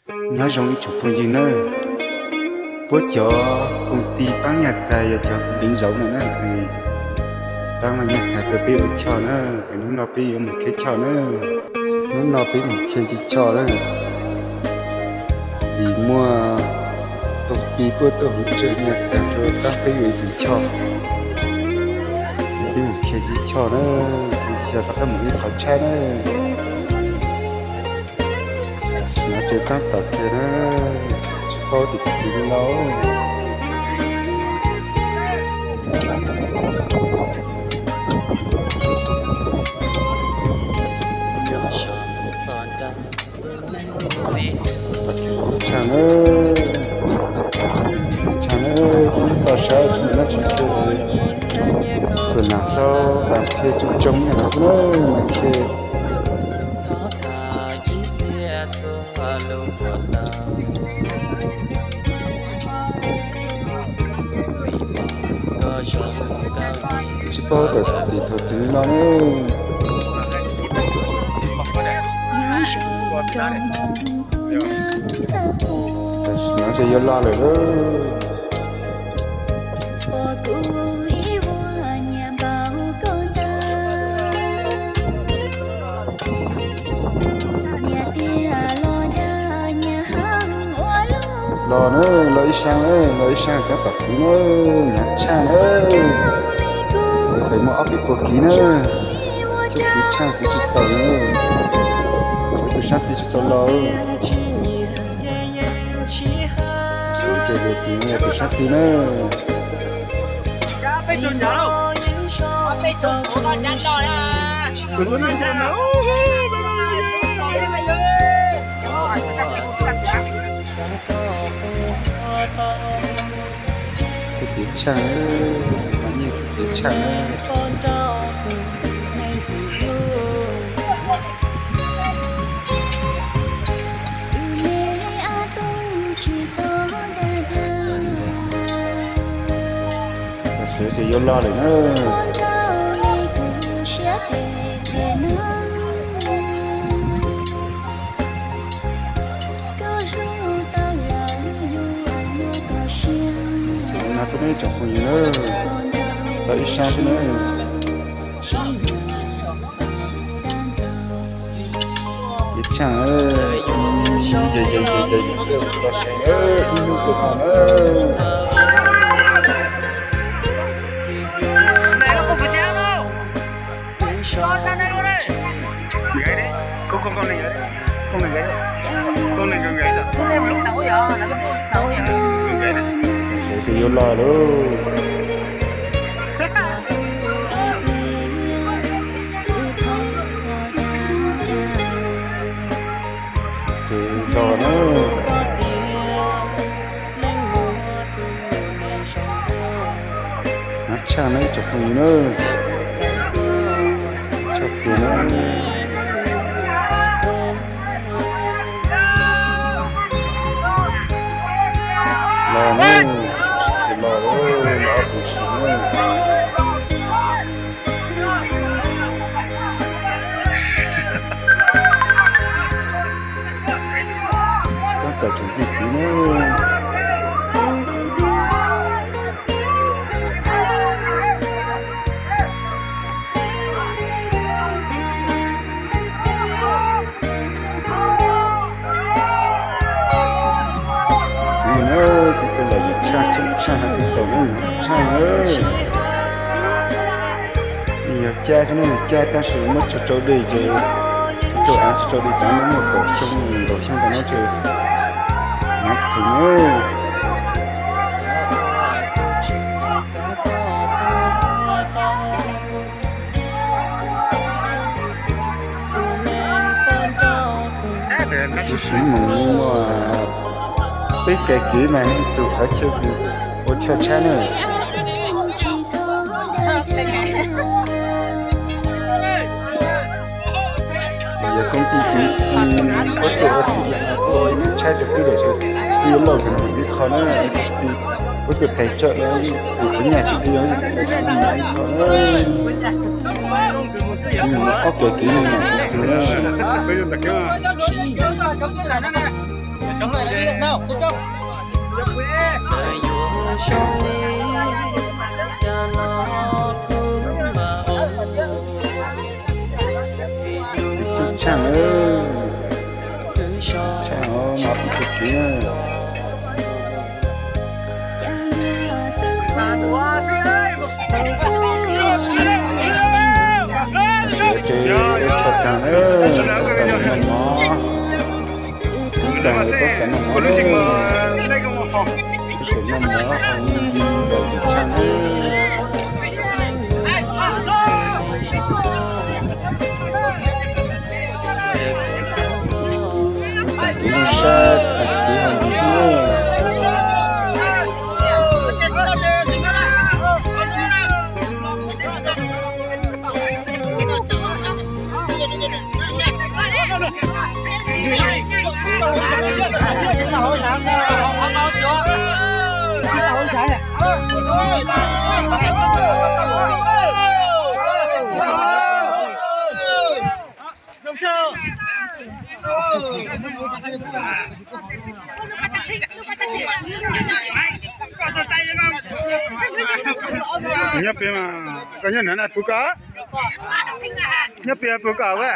Nyob zoo ib tsoom phooj ywg na, puab cov koom ti paab nyaj txag yog cov deev zauv no na, paab nyaj txag rua peb ua choj na, hnub no peb yuav mus khej choj na, hnub no peb mus khej nce choj na, vim muaj koom ti puab tuaj huv tswv nyaj txag rua paab peb ua ib tug choj, peb mus khej nce choj na, xyov rov qab mus ib qhov tshab na. Sim no ces taab tom kiag na, tsis paub tias twg li no. Tshaj na, tshaj na, kuv tau sab tsis muaj dab tsi kiag, xuas nam hlau tas kiag tsoom tsoom nyaj no xwb na, mas kiag. Tsis paub tam tim thaum twg no na. Tam sim no ces yuav los lawm lauj. Los na, los ib sab na, los ib sab cov tom kwv na, hnyav tshaj na. Pem muaj ob peb puas kiv na, cov kwv tshaj kwv tsis tau na, cov tus sab ti tsis tau los. Ces tus sab ti na. Xwb tias tshaj, mas yeej xwb tias tshaj. Tam sim ces yuav los lawm na. No xwb ne tsoom phooj ywg na, los ib sab xwb na. Ib tshaj, ces ces ces ces los seev ib hnub rau no na. Ces yuav los lauj. Ces los na. Hnyav tshaj na ib tsoom phooj ywg na. Tshaj plaws na. Los na, los, los ob tug si na. Tab tom tseem plig kiv na. Kuv yog na, kuv tus los yog tshaj tshaj tshaj tshaj na. Yog cab xwb na, yog cab tab sis muab tso tsau dej ces, tso tsau av tso tsau dej tas no muaj kaum xyoo kaum xyoo tas no ces hnyav theem na. Kuv xav mus muaj peb kais kev mas txug qhov chaw ua choj tshab na. Yog koom ti kuv, kuv tuaj ua tug yam no tuaj ua ib tug tshab rau peb lawm ces peb yuav lauj tug no mus ib qho na, koom ti kuv tuaj tais tsawm tus qhov nyaj tsis peb yuav tais tsawm mus ib qho na. Kuv mus ob kais kev no mas kuv txug na. Ib tsoom tsheej, tsheej mov pem tug txiv na. Siav ces ua tshais tas na, tab tom noj mov. Tab tom tab tom noj mov na. Tab tom noj mov hau li yam yus tshaj na. Tag kis zoo sab, tag kis hau li xwb na. Nyob pem mas, koj nyob nram na puv koj? Nyob pem puv koj a?